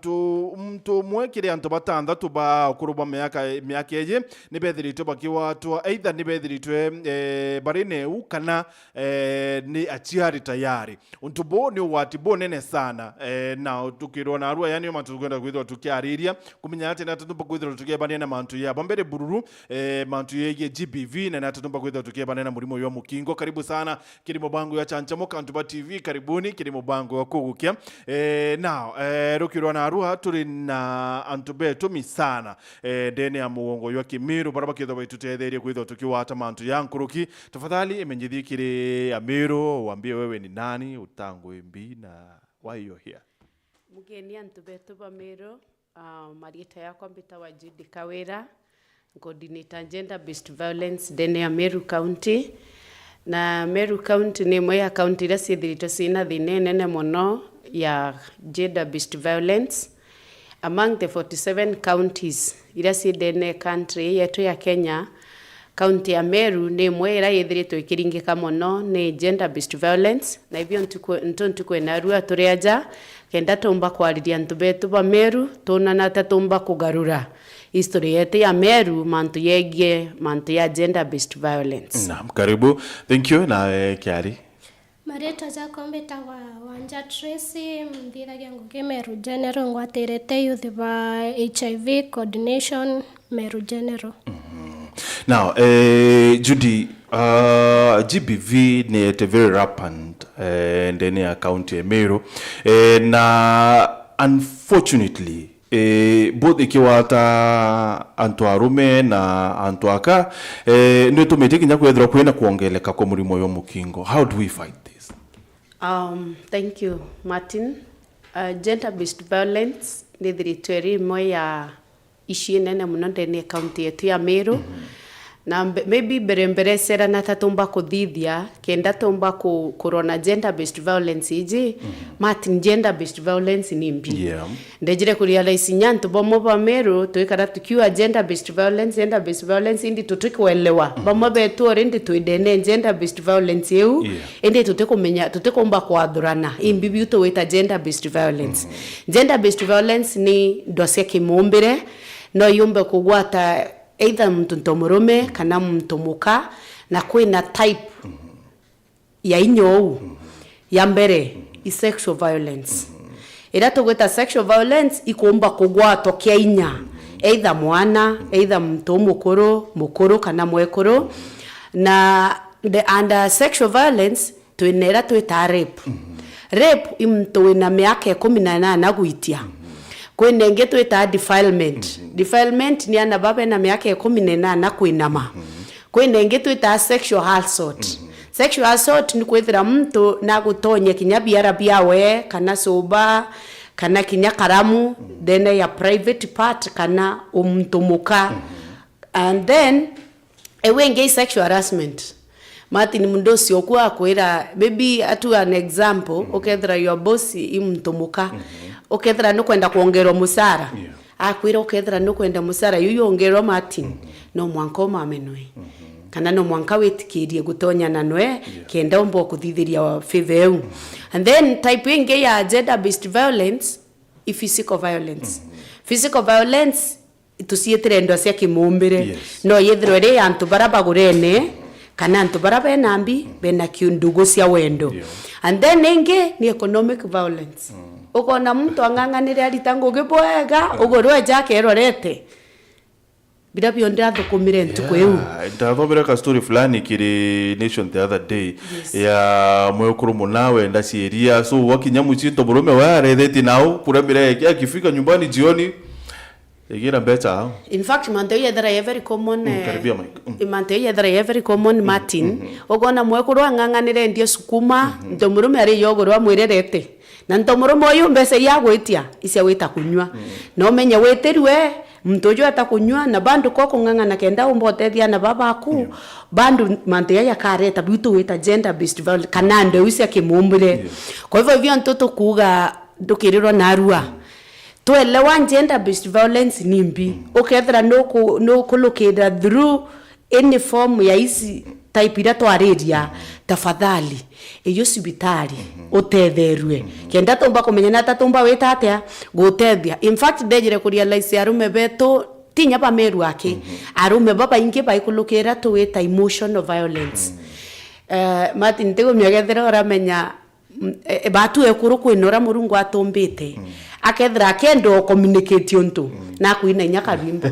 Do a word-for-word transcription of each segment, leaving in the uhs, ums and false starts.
antu, muntu umwe kiri antu batanthatu ba ukuru bwa miaka, miaka iji, ni bethiritwe bakiwatwa, either ni bethiritwe, eh, bari neu kana, eh, ni aciari tayari. Untu buu ni ugwati bunene sana, eh, na tukirwa narua, yani, mantu tukwenda kwithirwa tukiariria, kumenya ati na tutumba kwithirwa tukiebania na mantu ya. Bambere bururu, eh, mantu yegie G B V, na na tutumba kwithirwa tukiebania na murimo wa mukingo. Karibu sana kiri mubango ya Chanchamuka, antu ba T V, karibuni kiri mubango wa kugukia. Eh, now, eh, rukirwa narua, turi na antu betumi sana, eh, ndene ya mugongo jwa Kimiru, bara bakithwa baitutetherie kwithwa tukiwata mantu ya nkuruki. Tafadhali imenyithie kiri Amiru, uambie wewe ni nani, utangu imbi na why you're here. Mugeni antu betu ba Miru, ah, marieta yakwa mbitawa Judy Kawira, coordinator gender based violence ndene ya Meru County. Na Meru County ni imwe ya county iria ciithiritwe ciina thina inene mono ya gender based violence. Among the forty-seven counties iria ci ndene country yetu ya Kenya, county ya Meru ni imwe iria yithiritwe ikiringika mono ni gender based violence, na ivyo ntuku, ntu ntuku ina rua turi aja kenda tumba kwariria antu betu ba Meru, tuonana ata tumba kugarura history yetu ya Meru, mantu yegie mantu ya gender based violence. Naam, karibu. Thank you. Na, eh, Kiari. Maritwa jakwa mbitagwa Wanja Tracy, nthithagia ngugi Meru General, ngwatirite youth ba H I V coordination Meru General. Now, eh, Judy, uh, G B V ni ete very rampant, eh, ndene ya county ya Meru. Eh, na unfortunately, eh, both ikiwata antu arume na antu aka, eh, ni utumite kinya kwethirwa kwina kwongeleka kwa murimo uyu mukingo. How do we fight this? Um, thank you, Martin. Uh, gender-based violence ni thiritwe iri imwe ya issue inene mono ndene ya county yetu ya Meru. Na mbe-, maybe mbere mbere icera na ta tumba kuthithia, kenda tumba ku-, kurona gender-based violence iji, Martin, gender-based violence ni mbi. Yeah. Ndejire kurealize inya antu bamwe ba Meru, twikara tukiuga gender-based violence, gender-based violence, indi tutikuelewa. Bamwe betu already twindene gender-based violence iu, yeah, indi tutikumenya, tutikumba kwathurana. Imbi biu tuwita gender-based violence. Gender-based violence ni ndwa cia kimumbire, no yumbe kugwata either muntu nto murume kana muntu muka, na kwina type ya inya uu. Ya mbere, i sexual violence. Iria tugwita sexual violence, ikumba kugwatwa kia inya. Either mwana, either muntu umukuru, mukuru kana mwekuru. Na the, under sexual violence, twina iria twita rape. Rape i muntu wina miaka ikumi na inana gwitia. Kwina ingi twita defilement. Defilement ni ana baba bena miaka ikumi na inana kwinama. Kwina ingi twita sexual assault. Sexual assault ni kwithira muntu nagutonye kinya biara biawe, kana cuba, kana kinya karamu, ndene ya private part, kana umuntu muka. And then, iu ingi i sexual harassment. Martin, mundu ucio uku akwira, maybe atu an example, ukethira your boss i muntu muka, ukethira nukwenda kwongerwa mucara, yeah, akwira ukethira nukwenda mucara yu yongerwa, Martin, no mwanka umamenwe. Kana no mwanka witikirie gutonyana nwe, yeah, kenda umba kuthithiria favor iu. And then type ingi ya gender-based violence i physical violence. Physical violence tuciitire ndwa cia kimumbire. Yes. No yithirwe iri ya antu bara bagurene, kana antu bara bena mbi, bena kiu-, ndugu cia wendo. Yeah. And then ingi ni economic violence. Ukona muntu ang'ang'anire arita ngugi bwega, ugurwe eja akerorete. Bira bionthe athukumire ntuku iu. Yeah, ndathomere ka story fulani kiri Nation the other day, yes, ya mwekuru muna wenda cieria. So, wakinya mucii, nto murume we arethetie nau, kuramira eki, akifika nyumbani jioni, igira mbecha ao. In fact, mantu yethera ye very common, mm, eh, karibia mic. Mm. Mantu yethera ye very common, mm, Martin. Mm-hmm. Ugona mwekuru ang'ang'anire endie sukuma, mm-hmm, nto murume ari yogurwa amwirerete. Na nto murume uyu mbecha iria agwitia, icia gwita kunyua. Mm. Na umenye witirwe, muntu uju ata kunyua, na bandu ko kung'ang'ana kenda umba utethia ana baba aku, yeah, bandu mantu yaya kareta, biu tugwita gender-based violence, kana ndewi cia kimumbire. Yeah. Kwa hivyo, ivyo ntu tukuuga ndukirirwa narua. Twelewa gender-based violence ni mbi. Mm. Ukethira nuku-, nukulukira through any form ya ici type iria twariria, tafadhali, iyo cibitari, utetherue. Kenda tumba kumenya na ta tumba wita atia gutethia. In fact, ndejire ku realize arume betu, tinya ba Meru aki, arume babaingi baikulukira tuwita emotional violence. Eh, Martin, ntigumia kethira uramenya, mm, e, e, batu ekuru kwina uria Murungu atumbite, akethira akenda o communicate untu, nakwina inya karwimbo.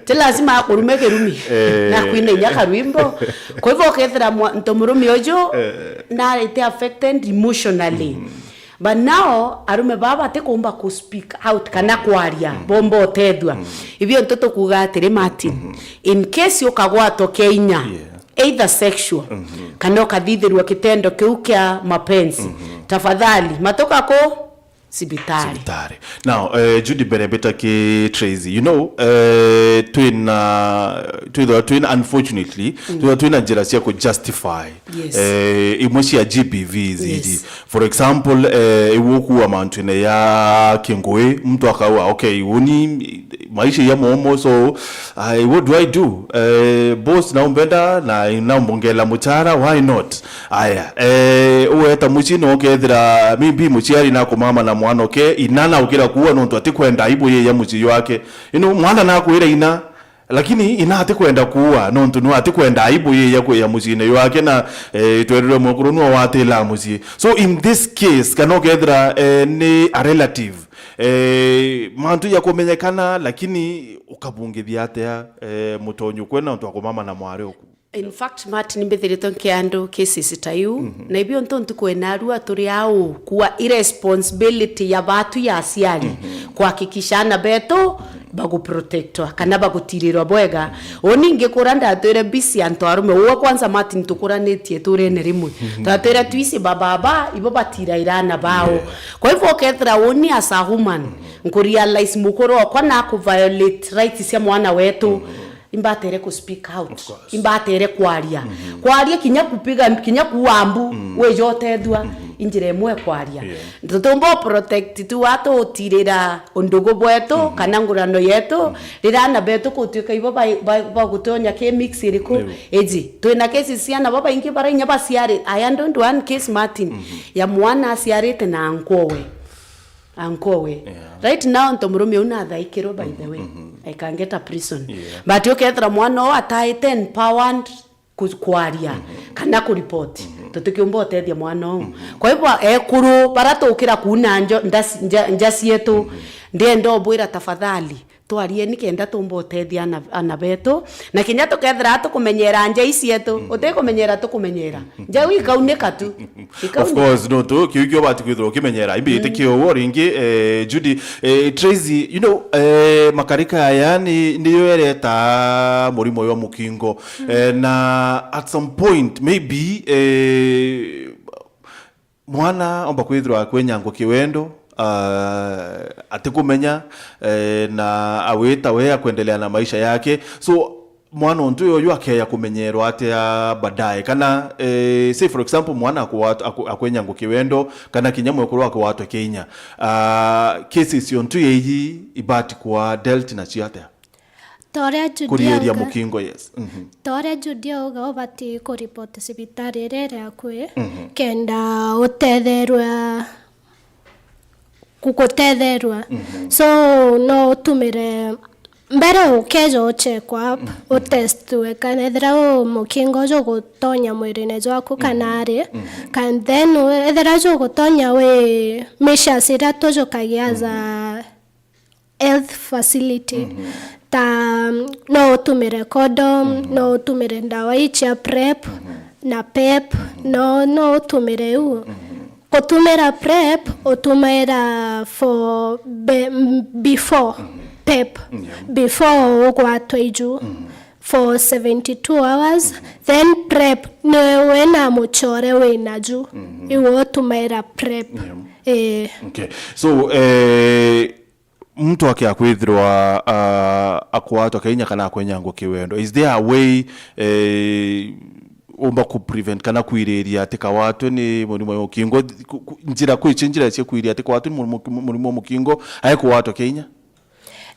Ti lazima akurume kirumi, nakwina inya karwimbo. Kwa hivyo ukethira mwa-, nto murume uju narite affected emotionally. But now, arume baba batikumba ku speak out kana kwaria, bomba utethua. Ibio ntu tukuga atiri, Martin, in case ukagwatwa kia inya, either sexual, kana ukathithirua kitendo kiu kia mapenzi, tafadhali, matuka ku cibitari. Cibitari. Now, eh, Judy, mbere mbita ki Tracy, you know, eh, twina, twithwa twina, unfortunately, twithwa twina njira cia ku justify, yes, eh, imwe cia G B Vs iji. Yes. For example, eh, iwe ukuua mantu-ine ya kingui, mtu akaua, okay, uni maisha ya momo, so, I, what do I do? Eh, boss, naumbenda na naumbongela muchara, why not? Aya, eh, uweta mucii na ukethira maybe muciari nakumama na mwana uke, ina naukira kuua nontu atikwenda aibu yeye mucii wake. You know, mwana nakwira ina, lakini ina atikwenda kuua nontu no atikwenda aibu yeye ya, ya muciine jwake na, eh, twerire mwekuru nwe watila mucii. So in this case, kana ukethira, eh, ni a relative, eh, mantu ya kumenyekana, lakini ukabungithia atia, eh, mutonyi ukwe nontu akumama na mwari uku? In fact, Martin, mbithiritwe nki andu cases ta iu, na ibio ntu ntuku ena arua turi au, kuwa i responsibility ya batu ya aciari kuhakikisha ana betu baguprotectwa kana bagutirirwa bwega. Uni ngikura ndatwire busy antu arume. Uwe kwanza, Martin, tukuranitie turene rimwe. Twatwire twisi bababa, ibo batiraira ana bao. Yeah. Kwa hivyo, ukethira uni as a woman, nkurealize mukuru okwa nakuviolate rights cia mwana wetu. Imbatere ku speak out. Of course. Imbatere kwaria. Kwaria kinya kupiga, kinya kuua mbu, wija utethua. Injira imwe kwaria. Yeah. Tutumba protect tu watu utirira undugu bwetu, kana ngurano yetu, rira ana betu kutuika ibo ba, ba, bagutonya ki mix iriku. Iji, twina cases cia ana babaingi barainya baciari. I handled one case, Martin, ya mwana aciarite na ankowe. Ankowe. Yeah. Right now, nto murume uu nathaikirwe, by the way. I can get a prison. Yeah. But ukethira mwana uu ataite empowered ku-, kwaria, kana kuripoti, tutikiumba utethia mwana uu. Kwa hivyo, ekuru, bara tukira kuuna njo-, ndas-, nja, nja cietu, ndienda ubwira, tafadhali, twarieni kenda tumba utethia ana, ana betu. Na kinya tukethira tukumenyera nja icietu, utikumenyera tukumenyera. Nja ikaunika tu. Ikaunika. Of course, no, tu, kiu kio bati kwithirwa ukimenyera. Imbi ite kiu ringi, eh, Judy, eh, Tracy, you know, eh, makarika aya ni, niyo ereta murimo wa mukingo. Eh, na at some point, maybe, eh, mwana omba kwithirwa akwenyangwa kiwendo, ah, atikumenya, eh, na awita we akwendelea na maisha yake. So, mwana untu uyu akeya kumenyerwa atia baadaye? Kana, eh, say for example, mwana akuwat-, aku-, akwenyangwa kiwendo, kana kinya mwekuru akuwatwa kinya. Ah, cases yontu yeyi ibati kuwa dealt nacio atia? Ta uria Judy kurieria auga, mukingo, yes. Mhm. Ta uria Judy auga, ubati kuripoti cibitari iria iri akui, kenda utethirwa, ku-, gutetherwa. So, no utumire, mbere ukeja uchekwa, utestwe, kana ethira u mukingo jugutonya mwirine jwaku kana ari, and then u-, ethira jugutonya wi measures iria tujukagia as a health facility. Ta, mm, no utumire condom, no utumire ndawa ii cia PrEP na PEP, no, no utumire iu. Kutumira PrEP, utumaira for be-, m-, before PEP, before ugwatwe iju, for seventy-two hours, then PrEP ni wina muchore wina ju, iwe utumaira PrEP. Eh. Okay. So, eh, muntu akia kwithirwa, ah, akwatwa kinya kana akwenyangwa kiwendo, is there a way, eh, umba ku prevent kana kwiriria ati kawatwe ni murimo wa mukingo? Ku-, ku-, njira, kwi cio njira cia kwiriria ati kawatwe ni murimo, murimo wa mukingo ae kuwatwa kinya?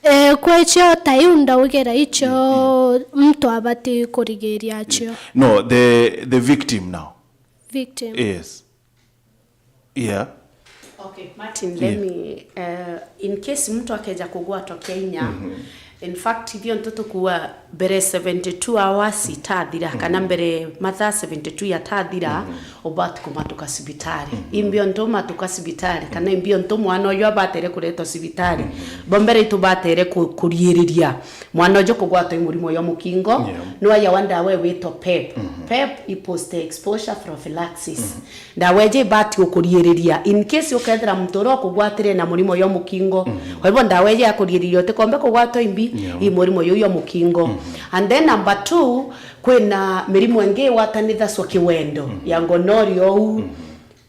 Eh, kwecio ta iu ndaugira icio mtu abati kurigiria acio. No, the, the victim now. Victim. Yes. Yeah. Okay, Martin, let me, uh, in case mtu akeja kugwatwa Kenya, in fact, ithio ntu tukua mbere seventy-two hours itathira, kana mbere mathaa seventy-two yatathira, ubati kumatuka cibitari. Imbio ntu matuka cibitari, kana imbio ntu mwana uyu abatere kuretwa cibitari. Bo mbere itubatere ku-, kuriiriria mwana uju kugwatwa i murimo yo mukingo, yeah, nwayawa ndawa witwa pep. Pep i post exposure prophylaxis. Ndawa iji ibati gukuriiriria in case ukethira muntu uria ukugwatire na murimo yo mukingo. Kwa hivyo ndawa iji ya kuriiriria utikombe kugwatwa imbi, yeah, i murimo yuu yo mukingo. And then number two, kwina mirimo ingi igwatanithacwa kiwendo, ya gonorrhea uu,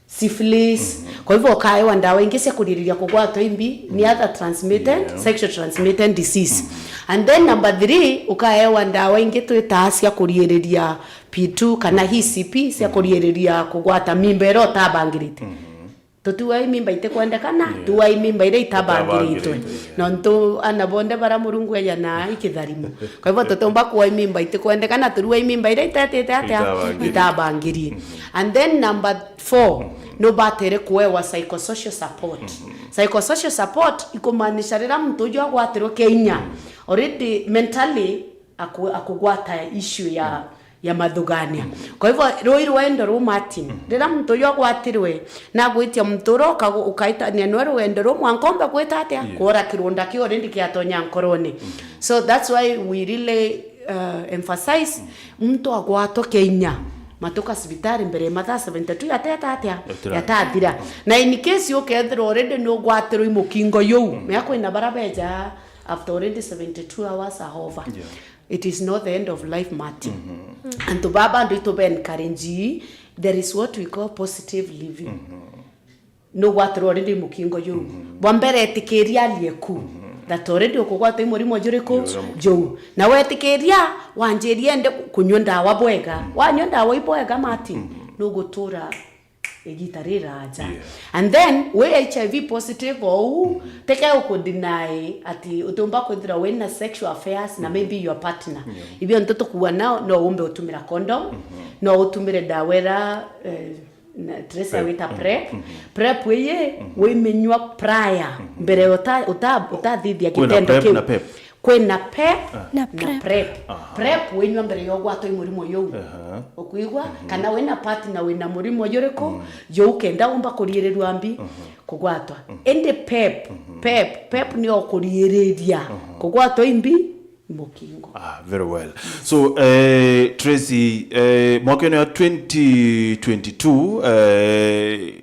syphilis. Kwa hivyo ukaewa ndawa ingi cia kuriiriria kugwatwa imbi, ni other transmitted, yeah, sexual transmitted disease. And then number three, ukaewa ndawa ingi twitaa cia kuriiriria P two kana E C P cia kuriiriria kugwata mimba iria utabangirite. Tutiuai mimba itikwendekana, yeah, tuuai mimba iria itabangiritwe. Itabangiritwe, yeah. Nontu ana bonthe bara Murungu ejanaa i kitharimo. Kwa hivyo tutiumba kuua imimba itikwendekana, turua imimba iria itetite atia? Itabangiri. Itabangiri. And then number four, nubatere kuewa psychosocial support. Psychosocial support ikumaanisha riria muntu uju agwatirwe kinya, already mentally aku-, akugwata issue ya, ya mathugania. Kwa hivyo, rui rwendo ruu, Martin, riria muntu uyu agwatirwe, nagwitia muntu uria ukagu-, ukaitania nwe rwendo ruu, mwanka umbe kwita atia? Yeah. Kwora kirunda kiu already kiatonya nkorone. So that's why we really, uh, emphasize, muntu agwatwa kinya, matuka cibitari mbere ya mathaa seventy-two yateta atia? Yatira. Yatathira. Na in case ukethirwa already ni ugwatirwe i mukingo juu, mea kwina bara beja after already seventy-two hours are over. Yeah. It is not the end of life, Martin. Antu baba andu itu be encourage, there is what we call positive living. Nugwatirwa already mukingo juu. Bwa mbere etikiria alie ku. That already ukugwatwa i murimo juriku? Juu. Na wetikiria, wanjirie ende kunywa ndawa bwega. Wanywa ndawa i bwega, Martin, nugutura igita riraja. Yeah. And then, wi H I V positive ou, teke ukudeny ati utiumba kwithira wina sexual affairs na maybe your partner. Yeah. Ibio ntu tukuua nao, no umbe utumira condom, no utumire ndawa ira, eh, na, Tracy awita prep. Prep iyi, wiminywa prior, mbere uta-, uta-, utathithia kitendo kiu. Kwina prep na pep. Kwina pep na prep. Aha. Prep winywa mbere ya ugwatwa i murimo juu. Aha. Ukwigua? Kana wina partner wina murimo juriku, juu kenda umba kuriirirua mbi kugwatwa. Indi pep, pep, pep ni okuriiriria kugwatwa i mbi mukingo. Ah, very well. So, eh, Tracy, eh, mwaka-ini wa twenty twenty-two, eh,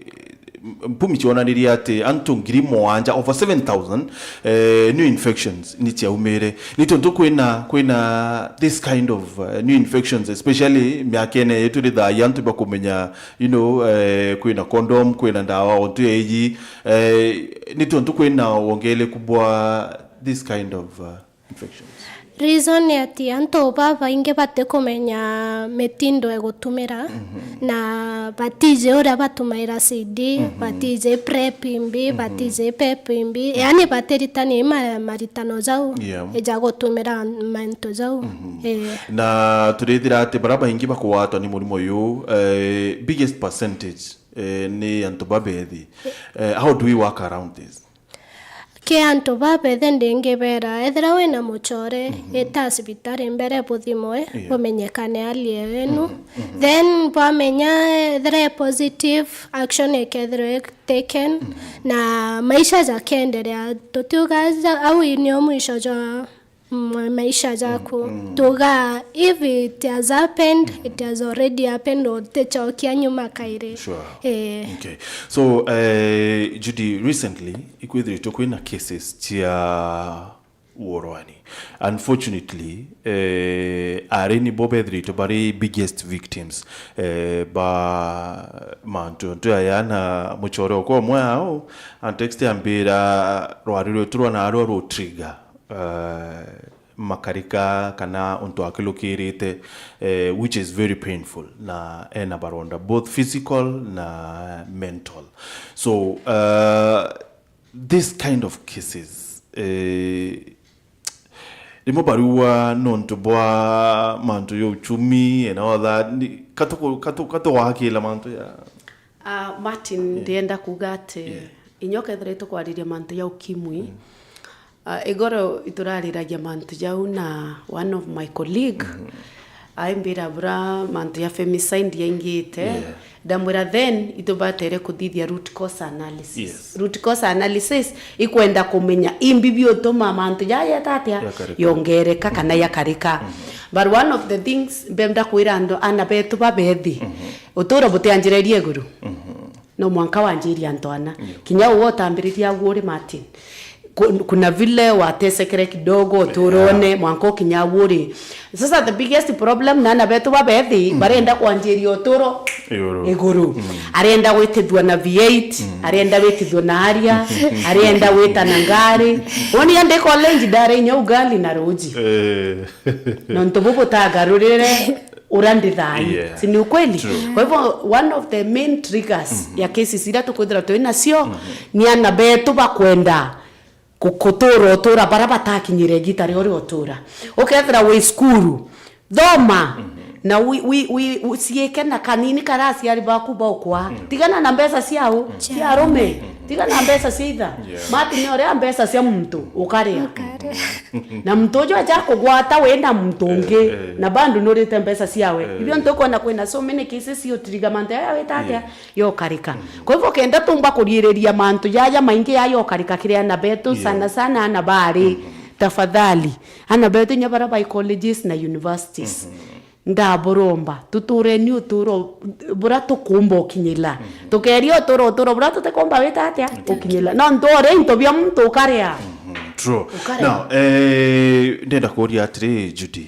mpumi cionanirie ati antu ngiri mugwanja, over seven thousand, eh, new infections ni ciaumire. Ni tontu kwina, kwina this kind of, eh, new infections, especially miakene yetu ri thaa ii antu bakumenya, you know, eh, kwina condom, kwina ndawa, ontu ya iji, eh, ni tontu kwina wongereku bwa this kind of, uh, infections. Reason ni ati antu babaingi batikumenya mitindo ya gutumira, na batiji uria batumaira C D, batiji prep imbi, batiji pep imbi, yani batiritania i ma-, maritano jau, yeah, ja gutumira mantu jau. Eh. Na turithira ati baria baingi bakugwatwa ni murimo uyu, eh, biggest percentage, eh, ni antu babethi. Eh, how do we work around this? Ki antu babethe ndingibera, ethira wina muchore, ita cibitari mbere buthimwe, yeah, bumenyekane hali yenu. Then bwamenya ethira e positive, action ikethirwa i taken, na maisha jakenderea. Tutiuga ja-, au nio mwisho jwa ma-, maisha jaku. Tuga, if it has happened, it has already happened, utichokia nyuma kairi. Sure. Eh. Okay. So, eh, Judy, recently, ikwithiritwe kwina cases cia uorwani. Unfortunately, eh, ari nibo bethiritwe bari biggest victims, eh, ba mantu, ntu ya yana muchore okwa umwe ao, and text ambira rwari rwetu rwa narua ru trigger, eh, makarika kana untu akilukirite, eh, which is very painful, na ena baronda both physical na mental. So, eh, this kind of cases, eh, rimwe barua nontu bwa mantu ya uchumi and all that, ni, katuku-, katu-, katuwakila mantu ya Ah, Martin, ndienda kuuga ati inya ukethira itukwariria mantu ya ukimwi, ah, igoro iturariragia mantu jau na one of my colleague, aimbira bura mantu ya femicide yaingite. Yeah. Ndamwira then itubatere kuthithia root cause analysis. Yes. Root cause analysis ikwenda kumenya imbi biutuma mantu jaya yeta atia yongereka kana yakarika. But one of the things mbenda kwira andu, ana betu babethi, uturo butianjirerie iguru. No mwanka wanjirie antu ana. Kinya uwe utambiriria agu uri Martin. Ku-, kuna vile watesekere kidogo uturone, mwanka ukinya agu uri. Sasa the biggest problem na ana betu babethi, barenda kwanjiria uturo iguru. Arenda gwitithua na V eight, arenda gwitithua na aria, arenda gwita na ngari. Woni ande college ndare inya ugali na ruji. Eh. Nontu bu butagarurire uria ndi thaa ii. Yeah. Si ni ukweli? True. Kwa hivyo, one of the main triggers ya cases iria tukwithira twi nacio ni ana betu bakwenda ku-, kutura utura bara batakinyire igita rio ria utura. Ukethira wi cukuru, thoma, na wi-, wi-, wi-, uciike na kanini karia aciari baku baukwa. Tigana na mbeca ciao, cia arume. Tiga na mbeca cia itha. Yeah. Mati ni uria mbeca cia muntu ukaria. Na muntu uju aja kugwata we na muntu ungi, na bado nurite mbeca ciawe. Ibio ntukwona kwina so many cases ciutiriga mantu aya wita atia yokarika. Kwa hivyo kenda tumba kuriiriria mantu jaja maingi ya yokarika kiri ana betu, sana sana ana bari. Tafadhali, ana betu inya bara bai colleges na universities. Ndaburomba, tutureni uturo bura tukumba ukinyila. Tukeria uturo, uturo bura tutikumba wita atia? Ukinyila. No ntu uria into bia muntu ukaria. True. Ukaria. Now, eh, ndenda kuria atiri, Judy.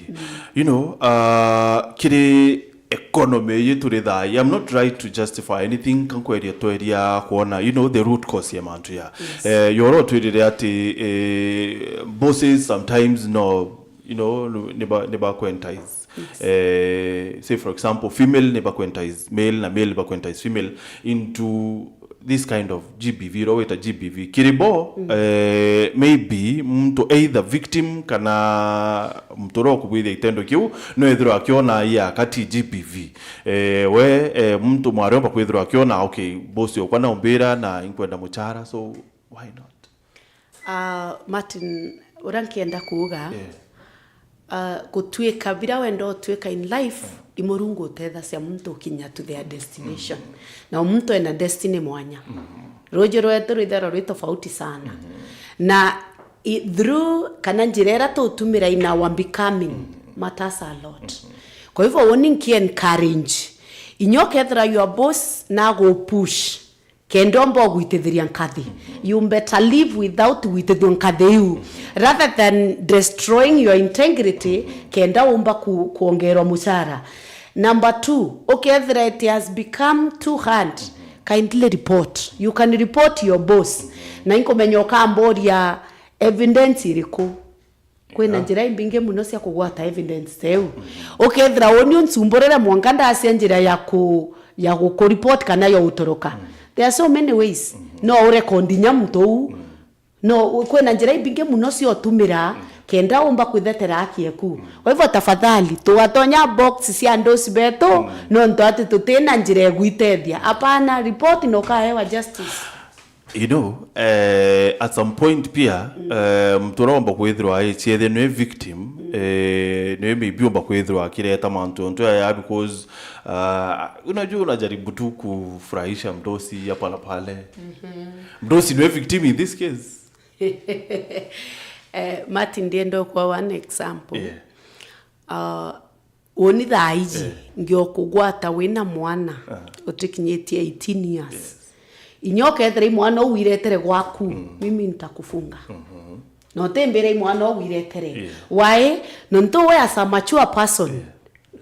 You know, uh, kiri economy ii turi thaa ii, I'm not trying to justify anything, kankweria tweria kuona, you know, the root cause ya mantu ya. Eh, yoro twirire ati, eh, bosses sometimes no, you know, ni ba, ni ba quantize. Eh, say for example, female ni ba quantize male na male ba quantize female into this kind of G B V, ro wita G B V. Kiri bo, eh, maybe muntu either victim kana muntu ro kubwithia itendo kiu, no ethirwa akiona ya kati G B V. Eh, we, eh, muntu mwari omba kwithirwa akiona, okay, boss okwa na umbira na inkwenda muchara, so why not? Ah, Martin, uria nkienda kuuga, ah, gutuika bira wenda utuika in life, i Murungu utethacia muntu ukinya to their destination. Na o muntu ena destiny mwanya. Ruuji rwetu rwithagirwa rwi tofauti sana. Na i-, through kana njira iria tutumira in our becoming matters a lot. Kwa hivyo, uni nki encourage. Inya ukethira your boss na agupush, kenda umba ugwitithiria nkathi. You better live without gwitithua nkathi iu, rather than destroying your integrity, kenda umba ku-, kuongerwa mucara. Number two, ukethira it has become too hard, kindly report. You can report your boss. Na inkumenya ukamboria evidence iriku. Kwina njira imbingi muno cia kugwata evidence teu. Ukethira uni uncumburire mwanka ndacia njira ya ku-, ya gukureport kana ya utoroka. There are so many ways. No urekondi nya muntu uu. No, kwina njira imbingi muno cia utumira kenda umba kwithetera haki eku. Kwa hivyo tafadhali, tugatonya box cia ndosi betu, nontu ati tutina njira egwitethia. Hapana, report na ukaewa justice. You know, eh, at some point pia, eh, mtu uromba kwithirwa aiciethia nwe victim, eh, nwe maybe omba kwithirwa akireta mantu ontu aya because, uh, unajua unajaribu tu kufurahisha mdosi hapa na pale. Mdosi nwe victim in this case. Eh, Martin, ndienda kwa one example. Yeah. Uh, Uni thaa iji, eh, ngiokugwata wina mwana, ah, utikinyitie eighteen years. Yes. Inya ukethira i mwana uu wiretere gwaku, mm, mimi nitakufunga. Mhm. Na utimbire i mwana uu wiretere. Yeah. Why? Nontu we as a mature person, yeah,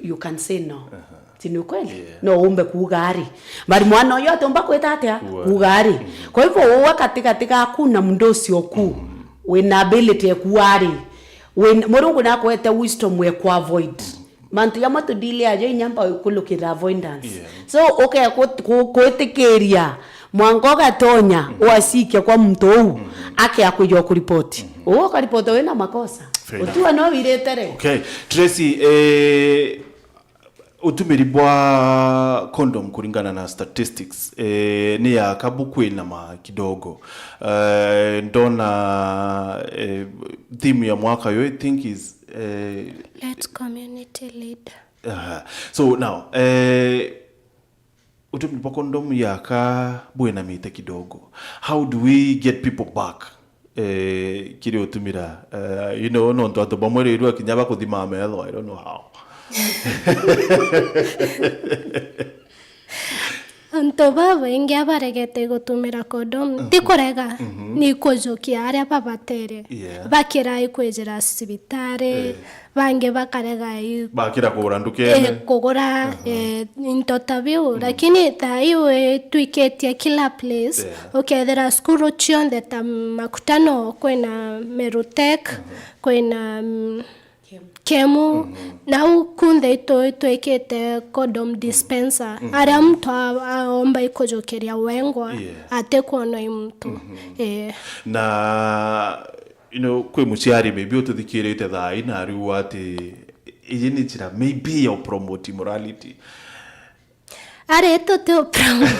you can say no. Aha. Si ni ukweli? Yeah. No umbe kuuga ari. Bari mwana uyu atiumba kwita atia? Kuuga ari. Kuuga ari. Mm. Kwa hivyo, uwe katigati gaku na mundu ucio ku, mm, wina ability ya kuuga ari. Win-, Murungu nakwete wisdom ya ku avoid. Mm. Mantu jamwe tudili ajo inya mba kulukira avoidance. Yeah. So, uke ku-, ku-, kwitikiria Mwanka ugatonya, mm, wasikia kwa muntu uu, mm, ake akwija kuripoti. Mm. Uu ukaripoti wina makosa. Fair enough. Utiwa no wirite ri? Okay. Tracy, eh, utumiri bwa condom kuringana na statistics, eh, ni yaka bukwinama kidogo. Eh, ndona, eh, theme ya mwaka yo, I think is, eh, Let community lead. Aha. So now, eh, utumiri bwa condom yaka bwinamite kidogo. How do we get people back, eh, kiri utumira, eh, you know, nontu antu bamwe riu kinya bakuthima metho, I don't know how. Antu babaingi abaregete gutumira condom, mhm, ti kurega, mhm, ni kujukia aria babatere. Yeah. Bakira ikwijira cibitari, eh, bangi bakarega i-, bakira kugura ndukene, eh, kugura, aha, eh, into ta biu. Mhm. Lakini thaa iu itwikitie kila place, yeah, ukethira cukuru cionthe ta Makutano, kwina Meru Tech, aha, kwina, mm, Kemu. Mhm. Nau kunthe itu itwikite condom dispenser, mhm, aria muntu a-, aomba ikujukiria wengwa, yeah, atikwonwa i muntu. Mhm. Eh. Na, you know, kwi muciari maybe ututhikirite thaa ii na ariuga ati, iji ni njira maybe ya upromote immorality. Ari tuti upromote.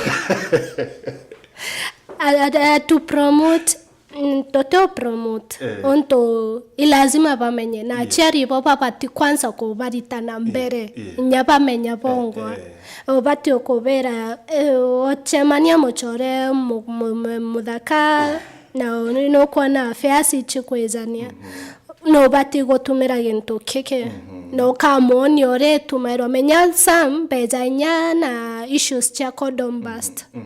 A-, a-, a-, to promote, mm, tuti upromote. Eh. Untu i lazima bamenye. Na, yeah, aciari bo babati kwanza kubaritana, yeah, mbere, yeah, inya bamenya, eh, bongwa. Eh. Ubati ukubera, eh, ucemania mucore mu-, mu-, mu-, muthaka, na ni nukwona affairs icikwijania. Mhm. Nubati gutumira gintu kiki. Mhm. Na ukamwonia uria itumairwa. Menya some beja inya na issues cia condom burst. Mhm.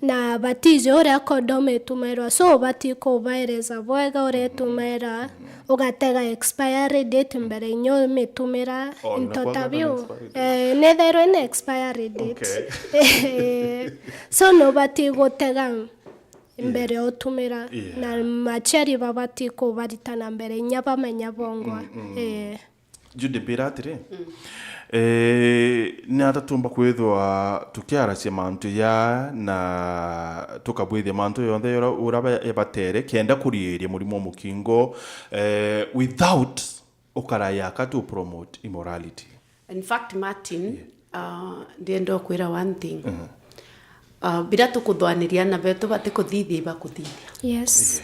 Na batiji uria condom itumairwa. So ubati kubaereza bwega uria itumaira. Mhm. Ugatega expiry date mbere inya umitumira. Oh, into ta biu. Expiry date. Eh, nethairwa ina expiry date. Okay. So nubati gutega mbere ya utumira, yeah, na maciari babati kubaritana mbere inya bamenya bongwa. Mm, mm. Eh. Judy, mbira atiri, mm, eh, ni ata tumba kwithwa tukiaracia mantu ya na tukabwithia mantu yonthe ura, ura ba-, batere kenda kuriiria murimo wa mukingo, eh, without ukarayaka to promote immorality. In fact, Martin, yeah, uh, ndienda ukwira one thing. Mhm. Uh, biria tukuthwaniria na betu batikuthithia ibakuthithia. Yes.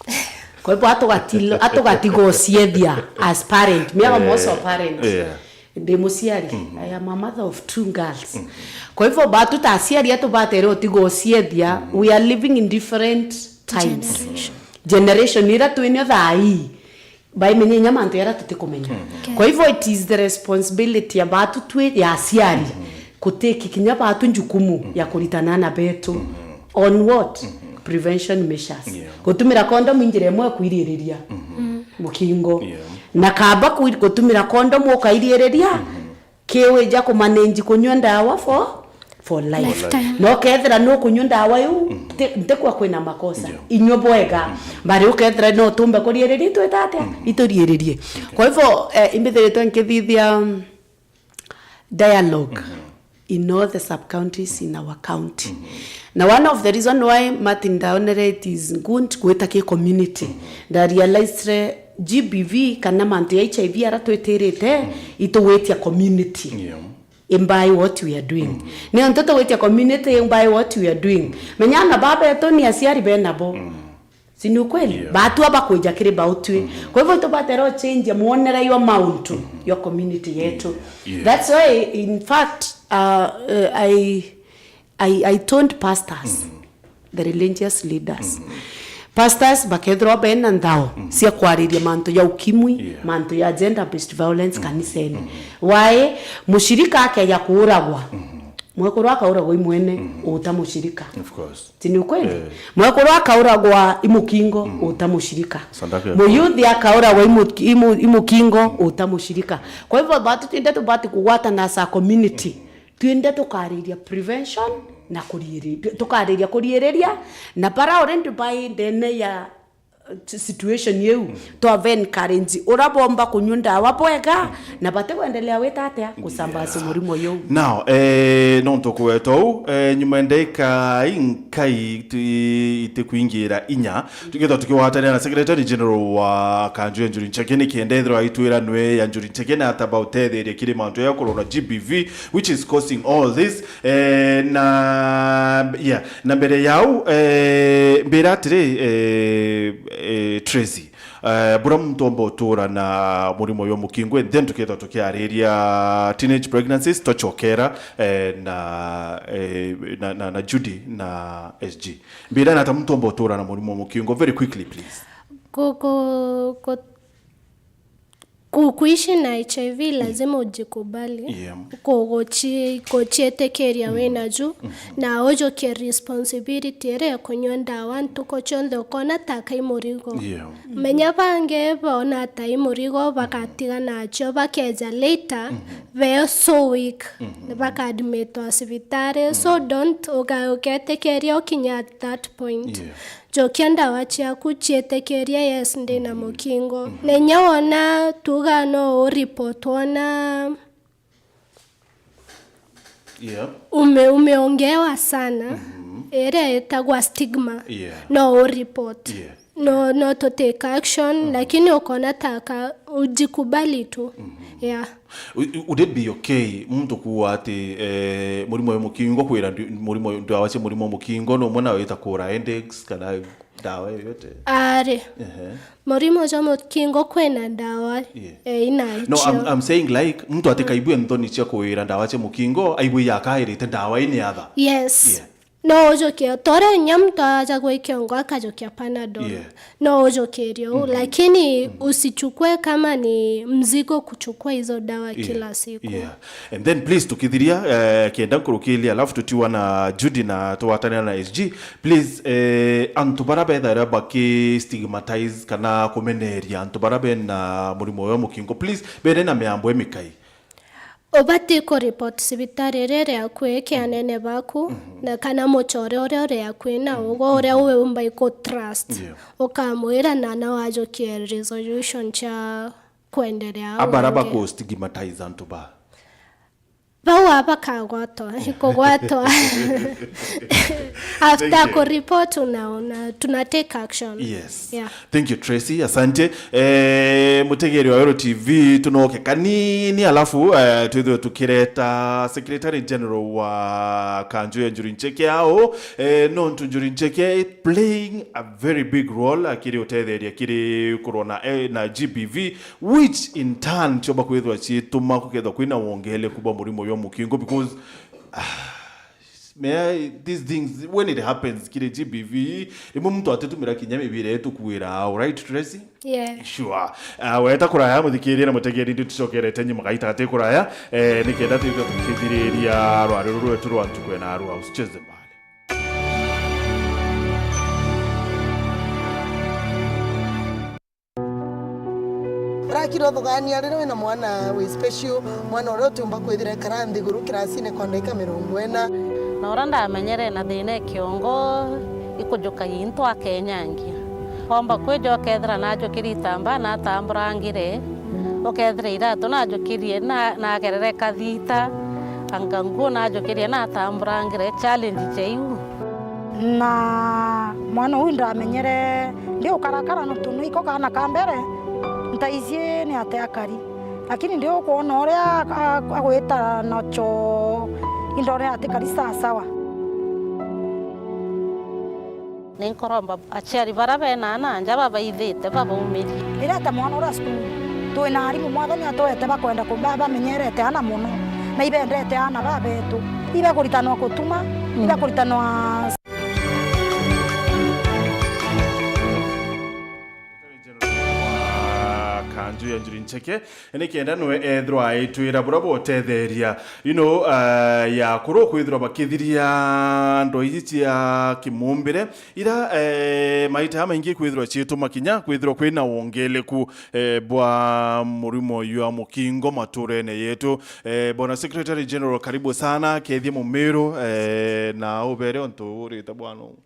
Yeah. Kwa hivyo atugati-, atugatiga uciethia as parent. Me, I'm also a parent. Yeah. Ndi muciari. Mhm. I am a mother of two girls. Mhm. Kwa hivyo batu ta aciari atu batere utiga uciethia, mhm, we are living in different times. Generation. Generation ira twinio thaa ii, baimenya inya mantu jaria tutikumenya. Mhm. Okay. Kwa hivyo it is the responsibility ya batu twi, ya aciari, mhm, kutiki kinya batu njukumu, mhm, ya kuritana na betu. Mhm. On what? Mhm. Prevention measures. Yeah. Gutumira condom i njira imwe ya kwiririria, mhm, mukingo. Yeah. Na kaba kwi-, gutumira condom ukaiririria, mhm, kiwija kumanage kunyua ndawa for, for life. Lifetime. Na ukethira nukunyua ndawa iu, mhm, nti-, ntikwa kwina makosa. Yeah. Inyua bwega. Mhm. Bari ukethira no tumbe kuriiriria, itwita atia? Mhm. Ituriiririe. Okay. Kwa hivyo, eh, imbithiritwe nkithithia, um, dialogue, mhm, in all the sub-counties in our county. Mhm. Na one of the reason why Martin ndaonere it is good gwita ki community, mhm, nda realize G B V kana mantu ya H I V ara twitirite, mhm, itugwitia community. Yeah. In by what we are doing. Mm. Ni ontu tugwitia community in by what we are doing. Menya ana babetu ni aciari benabo. Mm. Si ni ukweli? Yeah. Batua bakwija kiri bautwi. Mm. Kwa hivyo tubatera uchange muonere yo mauntu, mm, yo community yetu. Yeah. Yeah. That's why, in fact, uh, uh, I, I, I told pastors, mm, the religious leaders. Mm. Pastors bakethirwa bena nthao, mm, cia kwariria mantu ya ukimwi, yeah, mantu ya gender based violence, mm, kanisene. Mm. Why? Mushirika akeja kuuragwa. Mm. Mwekuru akauragwa i mwene, mm, uta mushirika. Of course. Ti ni ukweli? Eh. Mwekuru akauragwa i mukingo, mm, uta mushirika. Sadaka ya Muyuthi akauragwa i mu-, i mu-, i mukingo, mm, uta mushirika. Kwa hivyo, batu twinde tubati kugwatana as a community. Mm. Twinde tukariria prevention na kuriiri-, tukariria kuriiriria, na bara already bai ndene ya situation iu, twa encourage ura bomba kunyua ndawa bwega, na batigwendelea wita atia kusambaza murimo juu. Now, eh, nontu kwetwa uu, eh, nyuma ya ndaika inkai tu-, itikwingira inya, tukethwa tukiwatania na Secretary General wa Kanju ya Njuri Ncheke, nikenda ethirwa aitwira nwe ya Njuri Ncheke na ata bautetheria kiri mantu ya corona G B V, which is causing all this. Eh, na, yeah, na mbere yau, eh, mbira atiri, eh, eh, Tracy, eh, bura muntu omba utura na murimo uyu mukingo, and then tukethwa tukiariria teenage pregnancies, tucokera, eh, na, eh, na, na, na Judy na S G. Mbira na ata muntu omba utura na murimo mukingo, very quickly, please. Ku-, ku-, ku-, Ku-, kuishi na H I V lazima ujikubali. Yeah. Ku-, guchi-, guchiitikiria wina ju, na ujukie responsibility iria ya kunyua ndawa ntuku cionthe, ukona ta kai murigo. Yeah. Menya bangi boona ta i murigo, bagatiga nacio, bakeja later, be so weak, bakaadmitwa cibitari. So don't uka-, ukeetikiria ukinya at that point. Yeah. Njokia ndawa ciaku, ciitikiria, yes, ndi na mukingo. Na inya wona tuga no u report wona Yeah. ume-, umeongewa sana, iria itagwa stigma, Yeah. no u report. Yeah. No, no to take action, lakini ukona taka ujikubali tu. Yeah. U-, u-, would it be okay muntu kuuga ati, eh, murimo uyu mukingo, kwira ndi-, murimo, ndawa cia murimo mukingo, no umwe nawe ita kura headaches kana ndawa yoyote? Ari. Ehe. Murimo jwa mukingo kwina ndawa, Yeah. eh, ina No, I'm, icio. I'm saying, like, muntu atikaigue nthoni cia kwira ndawa cia mukingo, aigue yakairite ndawa ini other. Yes. Yeah. No ujukie, tore nya mtu aja gwi kiongo akajukia Panadol. Yeah. No ujukirie u, lakini usichukue kama ni mzigo kuchukua hizo dawa Yeah. kila siku. Yeah. And then please tukithiria, eh, kenda nkurukiria, alafu tutiwa na Judy na tuwatanira na S G. Please, eh, antu bara bethaira baki stigmatize kana kumeneria antu bara bena murimo uyu wa mukingo, please, bere na miambo imikai. Ubati ku report cibitari iria iri akui ki anene baku, na kana mucore uria uri akui na ugwe uria uwe umbai ku trust. Yeah. Ukamwira na na wajukie resolution cia kwenderea au Abara ingi. Baku stigmatize antu ba. Bau abakagwatwa, ikugwatwa. After Thank you. ku report una, una, tuna take action. Yes. Yeah. Thank you, Tracy. Asante. Eh, mutegeri wa Weru T V, tunoke kanini, alafu, eh, twithwe tukireta Secretary General wa Kanju ya Njuri Ncheke ao, eh, nontu Njuri Ncheke is playing a very big role akiri utetheria kiri kurwa na, eh, na G B V, which in turn ciomba kwithwa ciituma kukethwa kwina wongeleku bwa murimo uyu wa mukingo, because, ah, Mea, these things, when it happens, kiri G B V, rimwe muntu atitumira kinya mibira yetu kuira, all right, Tracy? Yeah. Sure. Ah, weta kuraya, muthikiria na mutegeri, ndi tucokerete nyuma gaita ati kuraya, eh, nikenda twithwe tukithiriria rwari ruru rwetu rwa ntuku ya narua, usicheze mbali. Urakira uthugania riria wina mwana wi special, mwana uria utiumba kwithira ekara nthiguru kirasine kwa ndaika mirongo ina. Na uria ndamenyere na thina e kiongo, ikujukagia into akenyangia. Omba kwija ukethira najukirie itambaa natamburangire, ukethira iratu najukirie na, nagerere kathita, anga nguo najukirie natamburangire, challenge cha iu. Na mwana uu ndamenyere ndi ukarakara nontu niko kaana ka mbere, ntaici ni ate akari. Lakini ndi ukwona uria a-, a-, agwita nacho indo uria atikari sawa sawa. Ninkuromba aciari bara bena ana nja babaithite, babaumirie. Irete mwana uria cukuru. Twina arimu Mwathani atwete bakwenda kumba bamenyerete ana mono, na ibendete ana babetu. Ibekuritanwa kutuma, ibekuritanwa General wa Kanju ya Njuri Ncheke, nikenda nwe ethirwa aitwira buria butetheria, you know, uh, ya kuru kwithirwa bakithiria ndo iji cia kimumbire, ira, eh, maita jamaingi kwithirwa ciituma kinya kwithirwa kwina wongeleku, eh, bwa murimo jwa mukingo maturene yetu. Eh, Bwana Secretary General, karibu sana, kethie mumiru, eh, na ubere untu urite bwana uu.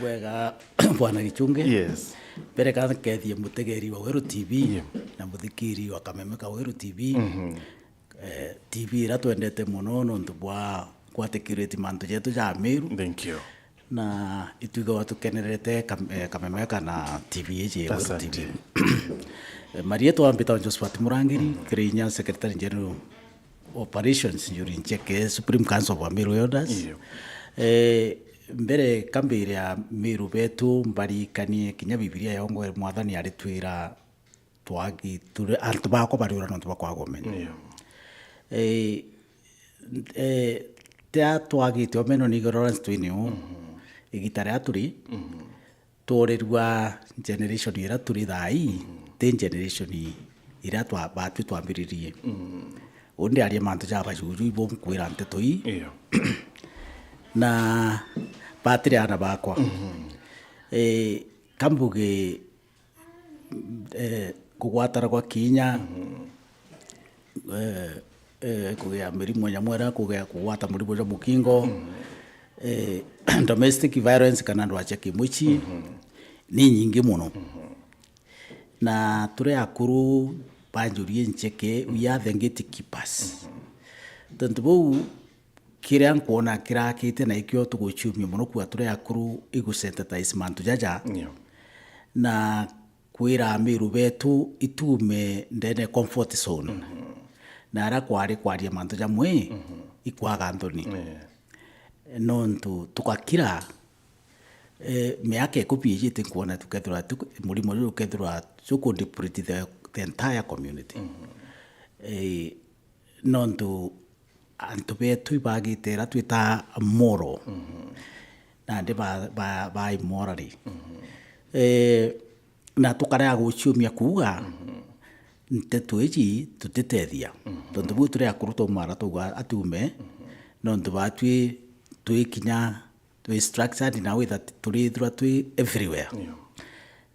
Bwega, Bwana Gichunge. Yes. Mbere ka nkethie mutegeri wa Weru T V, yeah, na muthikiri wa Kameme ka Weru T V. Mhm. Eh, T V ira twendete mono nontu bwa kwatikiriti mantu jetu ja Miru. Thank you. Na itwigagwa tukenerete kam-, eh, Kameme kana T V iji ya Weru T V. Asante. Eh, marietwa mbitagwa Josephat Murangiri, mm, kiri inya Secretary General Operations, Njuri Ncheke, Supreme Council of Amiru Elders. Iyo. Eh, mbere kambire Amiru betu mbarikanie kinya Bibilia yongwe Mwathani aritwira twagi, turi, antu bakwa bariura nontu bwa kwaga umenyo. Iyo. Eh, eh, tia twagite umenyo ni ignorance twini u. Mhm. Igita ria turi, mhm, tworirua generation ira turi thaa ii, mhm, ti generation ira twa-, batwi twambiririe. Mhm. Undi aria mantu ja bajuju ibo nkwira nteto ii. Iyo. Na batiri ana bakwa. Mhm. Eh, kambuge, eh, kugwatana gwa kinya, mhm, eh, eh, kugia mirimu nyamwera, kugia kugwata murimu jwa mukingo, mhm, eh, domestic violence kana ndwaa cia kimwici, mhm, ni nyingi mono. Mhm. Na turi akuru banjurie Ncheke, we are the gatekeepers. Mhm. Tontu bau, kiria nkwona kirakite na ikio tuguciumia mono kuga turi akuru igu sensitize mantu jaja. Yeah. Na kwira Amiru betu itume ndene comfort zone. Mhm. Na ara kwari kwaria mantu jamwe, mhm, ikwaga nthoni. Yeah. Nontu tukakira, eh, miaka ikumi ijite nkwona tukethirwa tu-, murimo juu ukethirwa juku deplete the, the entire community. Mhm. Eh, nontu antu betu ibagite ira twita moral, mhm, nandi ba, ba, ba immorally. Mhm. Eh, na tukarega guciumia kuuga, mhm, nteto iji tutitethia. Mhm. Tontu buu turi akuru twaumara twauga atume, mhm, nontu batwi twi kinya twi structured in a way that turithirwa twi everywhere. Yeah.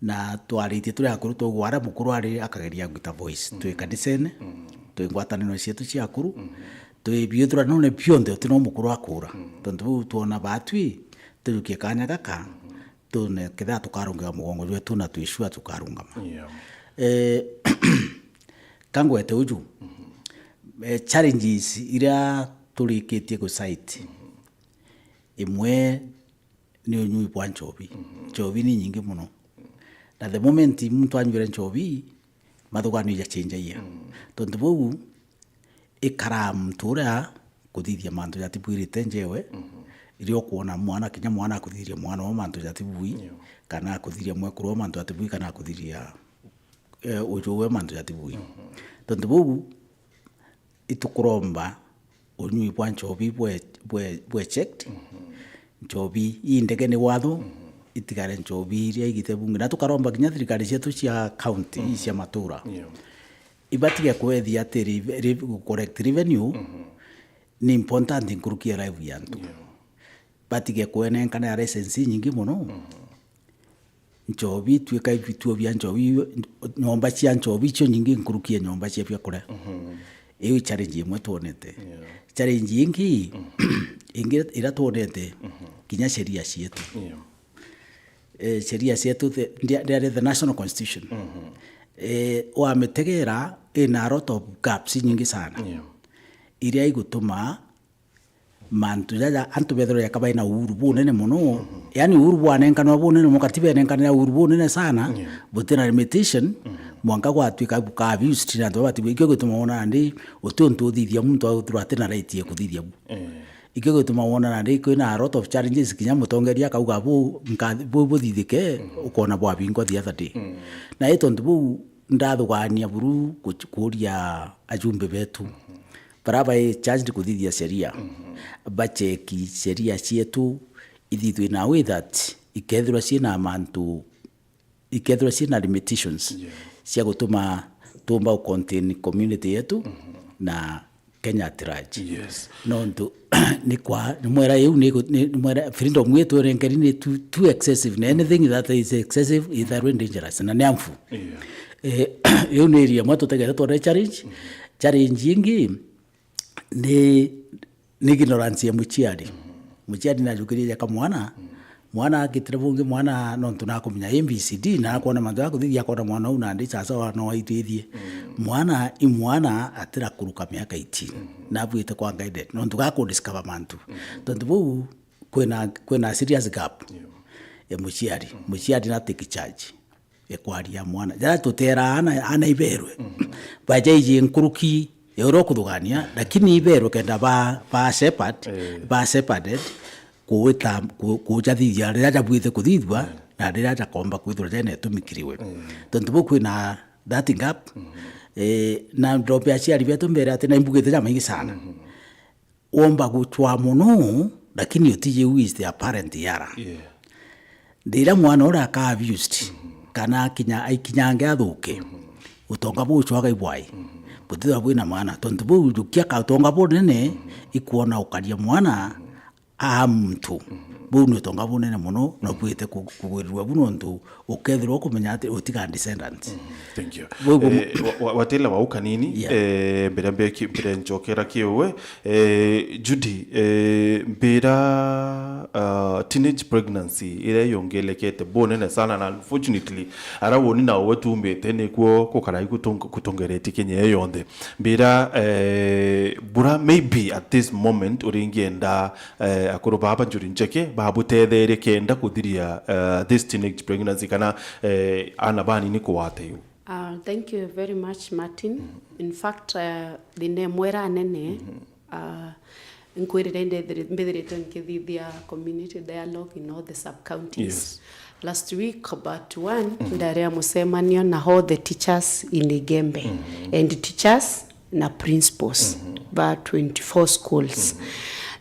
Na twaritie turi akuru, twauga aria mukuru ari akageria gwita voice. Mm. Twi kanisene, mm, twi ngwataniro cietu cia akuru, mm, twi biuthurano bionthe, uti no mukuru akura. Mm. Tontu buu twona batwi, tujukie kanya gaka, mm, tune kethira tukarungama mugongo jwetu na twi sure tukarungama. Yeah. Eh, kangwete uju, mm, eh, challenges iria turikitie gucite, mm, imwe ni unyui bwa nchobi. Mhm. Nchobi ni nyingi mono. Na the moment muntu anywire nchobi, mathuganio jachenjagia. Mhm. Tontu bau, ikara muntu uria kuthithia mantu jatibwirite njewe, mhm, iria ukwona mwana, kinya mwana akuthithia mwana wa mantu jatibui, yeah, kana akuthithia mwekuru wa mantu jatibui, kana akuthithia, eh, uju we mantu jatibui. Mhm. Tontu bau, itukuromba unyui bwa nchobi bwe, bwe, bwe checked. Mhm. Nchobi ii ndege ni watho, mhm, itigare nchobi iria igite bunge. Na tukaromba kinya thirikari cietu cia county, mhm, ii cia matura, yeah, ibatige kwethia ati re-, re-, collect revenue, mhm, ni important nkuruki ya life ya antu. Yeah. Batige kwenenkana ya license inyingi mono. Mhm. Nchobi, twika ibituo bia nchobi, nyomba cia nchobi icio nyingi nkuruki ya nyomba cia biakuria. Mhm. Iu i challenge imwe twonete. Yeah. Challenge ingi, mhm, ingi ira twonete, mhm, kinya sheria cietu. Yeah. Eh, sheria cietu the, ndia-, ndiari the national constitution. Mhm. Eh, wamitegera ina a lot of gaps nyingi sana. Yeah. Iria igutuma mantu jaja antu bethirwa jaka baina uhuru bunene mono. Mhm. Yani uhuru bwanenkanwa bunene mono, katiba enenkanira uhuru bunene sana, yeah, butina limitation, mhm, mwanka gwatwika buka abused na antu babatibwa. Ikio gituma wona nandi uti untu uthithia muntu athirwa atina right ya kuthithia bu. Eh. Ikio gituma wona nandi kwina a lot of challenges, kinya mutongeria akauga bu nka-, bu buthithike, mhm, ukona bwabingwa the other day. Mm. Na i tontu buu, ndathugania buru ku-, kuuria ajumbe betu, mhm, baria bai charged kuthithia sheria, mhm, bacheki sheria cietu ithithwe in a way that ikethirwa ciina mantu, ikethirwa ciina limitations, yeah, cia gutuma tumba u contain community yetu, mhm, na Kenya at large. Yes. Nontu ni kwa, ni mwera iu ni gu-, ni, ni mwera freedom yetu erenkeri ni too, too excessive. Na anything that is excessive is very dangerous na ni harmful. Yeah. Eh, iu ni area imwe tutegete twone challenge. Mm. Challenge ingi ni, ni ignorance ya muciari. Mm. Muciari najukirie jaka mwana, mwana agitire bungi, mwana nontu nakumenya A B C D, na akwona mantu ya kuthithia, akona mwana uu nandi chacha wa no aitwithie. Mwana i mwana atira kuruka miaka eighteen. Nabuite kwa guided, nontu gaku discover mantu. Tontu buu kwina, kwina serious gap ya muciari. Muciari na take charge ya kwaria mwana. Jaria tuteera ana, ana iberwe. Baja iji nkuruki ya uria ukuthugania, lakini iberwe kenda ba, ba shepherd, ba shepherded, kuwita, ku-, kujathithia riria jabuite kuthithua, na riria jakomba kwithirwa jena itumi kiriwe. Tontu buu kwina that gap, eh, na ndombe aciari betu mbere ati na imbugite jamaingi sana. Womba guchwa mono, lakini utiji who is the apparent yara. Yeah. Riria mwana uria aka abused, kana akinya, aikinyange athuke, utonga buchwaga ibwai. Butithwa bwina mwana, tontu buu jukia ka utonga bunene, ikwona ukaria mwana, aa muntu. Buu ni utonga bunene mono, na bwite ku-, kugwirirua bu nontu ukethirwa ukumenya ati utiga descendants. Thank you. Buu bu- Eh, wa-, wa-, watila wau kanini, Yeah. eh, mbere mbe ki-, mbere njokera kiuwe, eh, Judy, eh, mbira, ah, teenage pregnancy iria yongelekete bunene sana, na unfortunately, ara woni na uwe tumbite nikuo kukarai kutung-, kutongeretie Kenya iyo yonthe. Mbira, eh, bura maybe at this moment uringienda eh, akuru baba njuri ncheke babutetherie kenda kuthiria, eh, this teenage pregnancy kana, eh, ana banini kugwata iu? Uh, thank you very much, Martin. In fact, uh, thina imwe iranene, uh, nkwirire ndethiri-, mbithiritwe nkithithia community dialogue in all the sub-counties. Yes. Last week, but one, ndaria mucemanio na all the teachers in Igembe. And teachers na principals ba twenty-four schools.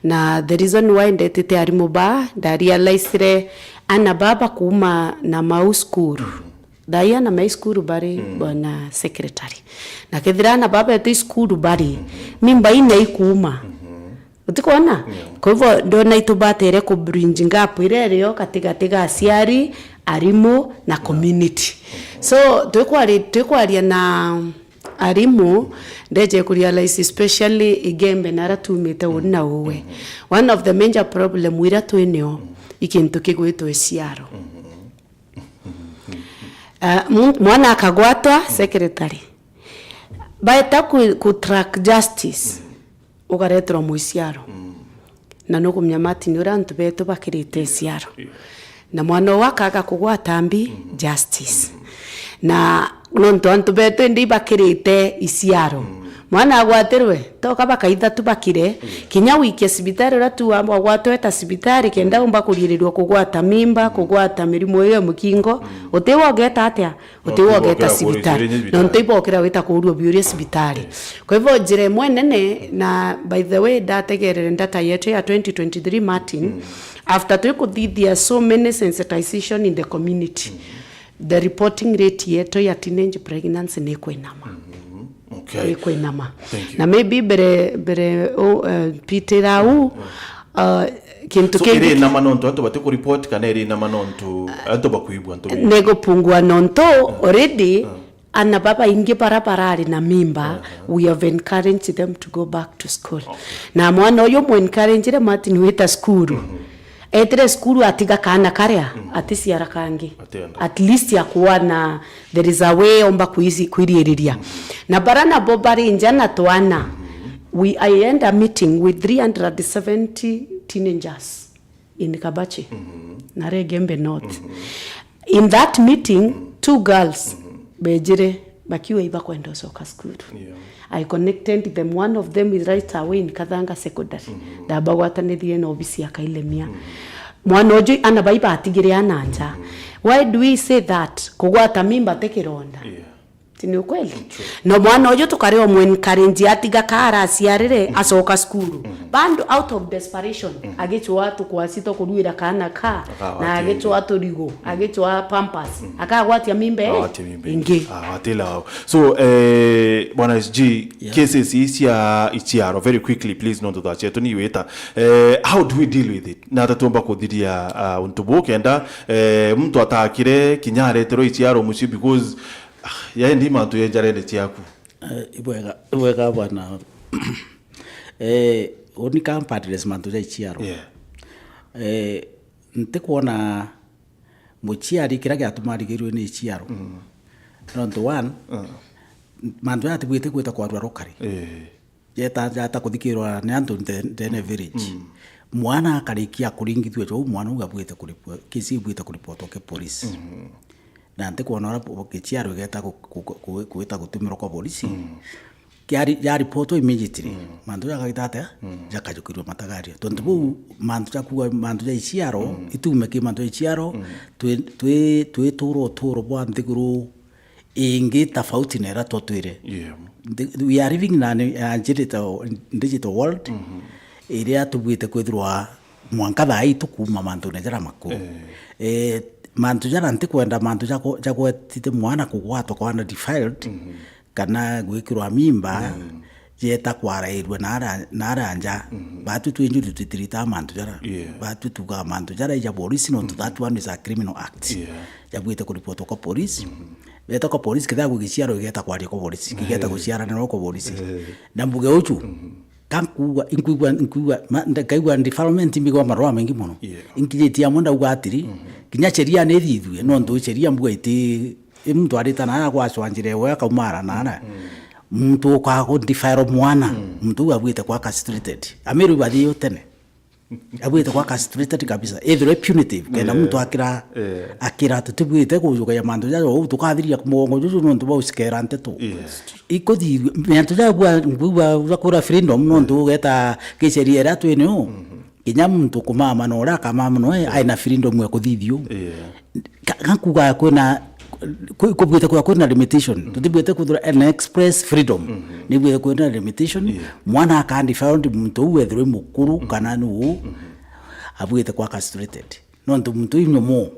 Na the reason why ndetite arimu ba, ndarealizire ana baba kuuma na mau school. Thaai ana mai school bari, bwana secretary. Na kethira ana baba etu school bari, mimba ina ikuuma. Utikwona? Kwa hivyo, ndona itubatere ku bridge gap iria irio katigati ga aciari, arimu na community. So, twikwari-, twikwaria na arimu, ndeje ku realize, especially Igembe na ara tumite uni na uwe. One of the major problem iria twinio i kintu kigwitwa iciaro. Ah, mu-, mwana akagwatwa, secretary. Baeta ku, ku track justice, ukareterwa mwiciaro. Na nukumenya Martin uria antu betu bakirite iciaro. Na mwana uu akaga kugwata mbi, justice. Na nontu antu betu indi ibakirite iciaro. Mwana agwatirwe, toka bakaitha tu bakire, kinya wikie cibitari uria tu agwatwe ta cibitari, kenda umba kuririrwa kugwata mimba, kugwata mirimu iyo ya mukingo, utiwa ugeta atia? Utiwa ugeta cibitari. Nontu ibokira wita kuurua biuria cibitari. Kwa hivyo, njira imwe nene, na by the way, ndategerere data yetu ya twenty twenty-three, Martin, after twikuthithia so many sensitization in the community, the reporting rate yetu ya teenage pregnancy ni kwinama. Okay. Ni kwinama. Thank you. Na maybe mbere, mbere, uh, pitira u, uh, kintu So, kingi iri nama nontu antu bati ku report kana iri nama nontu antu bakuigua antu bi- ni gupungua nontu already ana babaingi bara barari na mimba, we have encouraged them to go back to school. Na mwana uyu mu encouragire Martin wita cukuru. Etire cukuru atiga kaana karia, aticiara kangi. Atienda. At least akuona there is a way omba kwisi-, kwiriiriria. Na bara nabo bari nja na twana. We, I end a meeting with three hundred seventy teenagers in Kabachi, na Igembe North. In that meeting, two girls bejire bakiuga ibakwenda ucoka cukuru. Yeah. I connected them. One of them is right away in Kathanga Secondary. Ndabagwatanithirie na obisi ya Kailemia. Mwana uju ana bai batigire ana nja. Why do we say that? Kugwata mimba ti kironda. Yeah. Ti ni ukweli? True. Na mwana uju tukari omu encourage atiga ka araciarire, acoka cukuru. Bado out of desperation, agicwa tukwasi twa kuruira kaana ka, na agicwa turigu, agicwa pampers, akagwatia mimba ii ingi. Ah, watila wao. So, eh, Bwana S G, yeah, cases ii cia iciaro, very quickly, please, nontu thaa cietu ni iwita. Eh, how do we deal with it? Nata tuomba kuthiria, ah, untu buu kenda, eh, muntu atakire kinya areterwa iciaro mucii because, ah, yaendi mantu yenjarene ciaku. Eh, ibwega, ibwega bwana. Eh, uni ka mpatiresi mantu ja iciaro. Yeah. Eh, ntikwona muciari kiria giatuma arigirue ni iciaro. Nontu one, mantu jaya atibwite gwita kwarua rukari. Eh. Jeta, jata kuthikirwa ni antu nde-, ndene village. Mwana akarikia kuringithua jou, mwana uu abwite kuripua-, kesi ibwite kuripotwa ki polisi. Na ntikwona uria po-, giciaro igeta ku-, ku-, ku-, gwita gutumirwa kwa polisi. Kiari-, yaripotwa immediately, mantu jagagita atia? Jakajukirua matagario. Tontu buu, mantu ja kuuga, mantu ja iciaro, itume ki mantu ja iciaro, twi-, twi-, twitura uturo bwa nthiguru ingi tofauti na iria twatwire. Yeah. The, we are living in a, a digital, digital world, iria tubwite kwithirwa mwanka thaa ii tukuuma mantune jaria makuu. Eh. Eh, mantu jaria ntikwenda, mantu ja ku-, ja gwetite mwana kugwatwa kwa undefiled, kana gwikirwa mimba, jeta kwarairua na ara-, na ara nja. Batwi twi njuri twitiritaa mantu jaria. Yeah. Batwi tugaa mantu jaria ija polisi, nontu that one is a criminal act. Yeah. Jabwite kuripotwa kwa polisi. Beta kwa polisi, kethira gwi giciaro igeta kwaria kwa polisi, kigeta guciaranirwa kwa polisi. Eh. Na mbuge uju, ka nkuuga, inkuigua, inkuigua, ma-, nda-, nkaigua development, mbigwa marua maingi mono. Yeah. Inkijitie amwe ndauga atiri, kinya sheria ni ithithue, nontu sheria mbuga iti, i muntu arita na agwacwa njira ewe akaumara na ara. Muntu ukaga ku defile mwana, muntu uu abwite kwa castrated. Amiru ibathi yo tene. Abwite kwa castrated kabisa. Ethirwe punitive, kenda muntu akira, akira tutibwite kujukagia mantu jaja uu, tukathiria mugongo juju nontu bwa ucikera nteto. Yes. Ikuthithua, mantu jaja bwa, bwa, bwa kura freedom, nontu ugeta kiceria iria twini uu. Kinya muntu kumama na uria akamama noe, aina freedom ya kuthithia uu. Yeah. Ka-, gakuga kwina, ku-, kubwite kwa kwina limitation. Tutibwite kwithirwa an express freedom. Nibwite kwina limitation. Yeah. Mwana akandi found muntu uu ethirwe mukuru kana ni uu, abwite kwa castrated. Nontu muntu uu nyomo.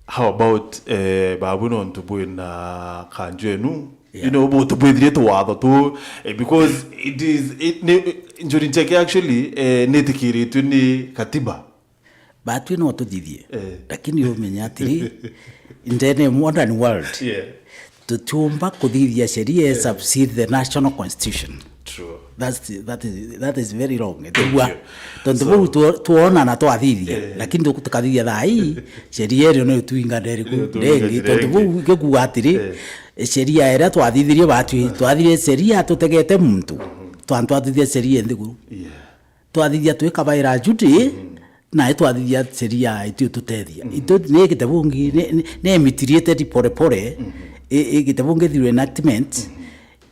How about, eh, babu, nontu bwina kanju enu? Yeah. You know, bu-, tubwithirie tuwatho tu, eh, because it is, it, ni, njuri ncheke actually, eh, nitikiritwe ni katiba. Batwi no tuthithie. Eh. Lakini umenya atiri, ndene modern world, yeah, tutiumba kuthithia sheria, yeah, subside the national constitution. True. That's the, that is, that is very wrong. Thank you. Tontu buu tu-, tuona na twathithia, eh, lakini tu-, tukathithia thaa ii, sheria irio ni utuinga nderiku. Ni utuinga ndengi, tontu ndengi. Buu gikuga atiri, eh, sheria iria twathithirie batwi, eh, twathirie sheria tutegete muntu. Mhm. Twa-, twathithia sheria nthiguru. Yeah. Twathithia twikabaira Judy, mm, nae twathithia sheria itio tutethia. Mm. Itu ni gitebungi, ni, ni, ni emitiriete pore pore, mm, i, i gitebungi through enactment, mm,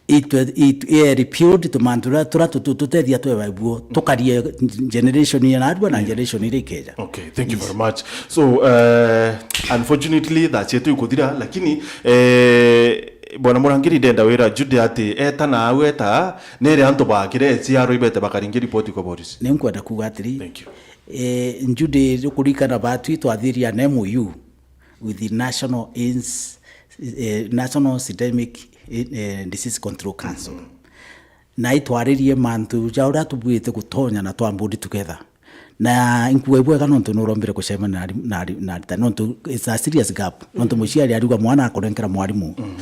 itwe, it-, i repealed tumantu turia, turia tutu-, tutethia twebaibwo, tukarie generation ya narua na, yeah, generation iria ikeja. Okay, thank you, yes, very much. So, uh, unfortunately, thaa cietu ikuthira, lakini, eh, Bwana Murangiri, ndenda wira Judy ati eta na au eta, nere antu bakire eciaro ibete bakaringia ripoti kwa polisi. Ni nkwenda kuuga atiri, thank you, eh, Judy, ukurikana batwi twathiria na M O U with the National Ins-, eh, National Syndemic, eh, Disease Control Council. Mm-hmm. Na itwaririe mantu ja uria tubwite gutonya na twambundi together. Na inkuga ibwega nontu nurombire kucemania na ari-, na ari-, na aritani, nontu it's a serious gap. Nontu, mm, muciari ariuga mwana akurenkera mwarimu. Mm.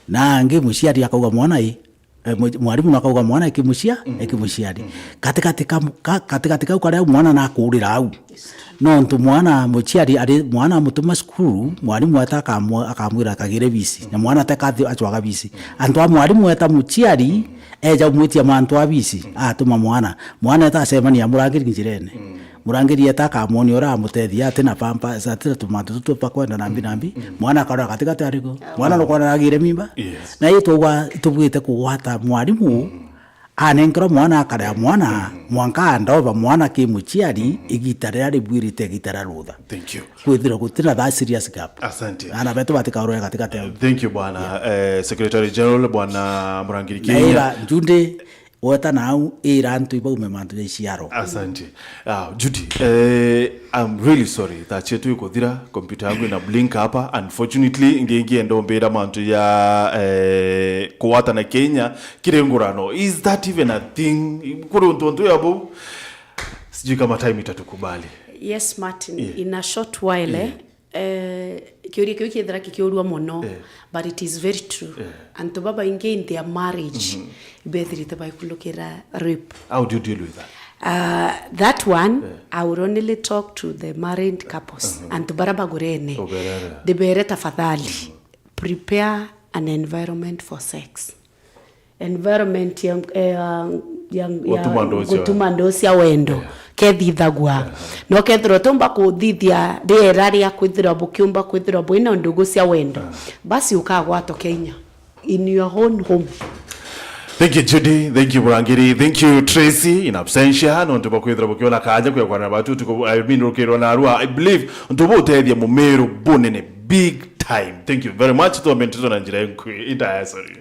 Na angi muciari akauga mwana i, eh, mu-, mwarimu no akauga mwana ikimucia-, mm, ikimuciari. Mm. Katikati ka mu-, ka-, katikati kau karia mwana nakurira au. Nontu mwana muciari ari, mwana amutuma cukuru, mwarimu eta akamu-, akamwira akagire bisi. Na mwana ateka athi-, acwaga bisi. Antu a mwarimu eta muciari, eja umwitia mantu a bisi, atuma mwana. Mwana eta acemania murangiri njirene. Mm. Murangiri eta akamwonia uria amutethia, ati na pampers, ati na tumantu tutu twa kwenda nambi nambi. Mm. Mwana akarora katikati ariku. Mwana nukwona agire mimba. Yes. Na itugwa tubwite kugwata mwarimu, mm, anenkerwa mwana, akarea mwana, mm, mwanka andova mwana ki muciari, mm, igita riria ribwirite igita ria rutha. Thank you. Kwithirwa gutina that serious gap. Asante. Ana betu batikaroe katikati au. Thank you, bwana, yeah, eh, Secretary General, bwana Murangiri Kinya. Na ira Njundi, weta na au, ira antu ibaume mantu ja iciaro. Asante. Ah, Judy, eh, I'm really sorry. Thaa cietu ikuthira, computer yangu ina blink hapa. Unfortunately, ngi-, ngienda umbira mantu ya, eh, kuwatana Kenya, kiri ngurano. Is that even a thing? Kuri untu, untu ya bau? Sijui kama time itatukubali. Yes, Martin. Yeah. In a short while, eh, yeah, eh, kiuria kiu kithira kikiurua mono, eh, but it is very true. Eh. Antu babaingi in their marriage, mhm, ibethirite baikulukira rape. How do you deal with that? Uh, that one, I will only talk to the married couples, antu bara bagurene. Uberere. Ndibere, tafadhali, prepare an environment for sex. Environment ya, ya, ya, ya Gutuma ndu cia gutuma ndu cia wendo kethithagua. No kethirwa tumba kuthithia riera ria kwithirwa bukiumba kwithirwa bwina ndugu cia wendo, basi ukagwatwa Kenya in your own home. Thank you, Judy. Thank you, Burangiri. Thank you, Tracy, in absentia. Nontu bwa kwithirwa bukiona kanya kwekwana na batu tuko, I mean, rukirwa na arua. I believe ntu butethia mumiru bunene, big time. Thank you very much. Tuombe nteto na njira inkwi, indaya, sorry.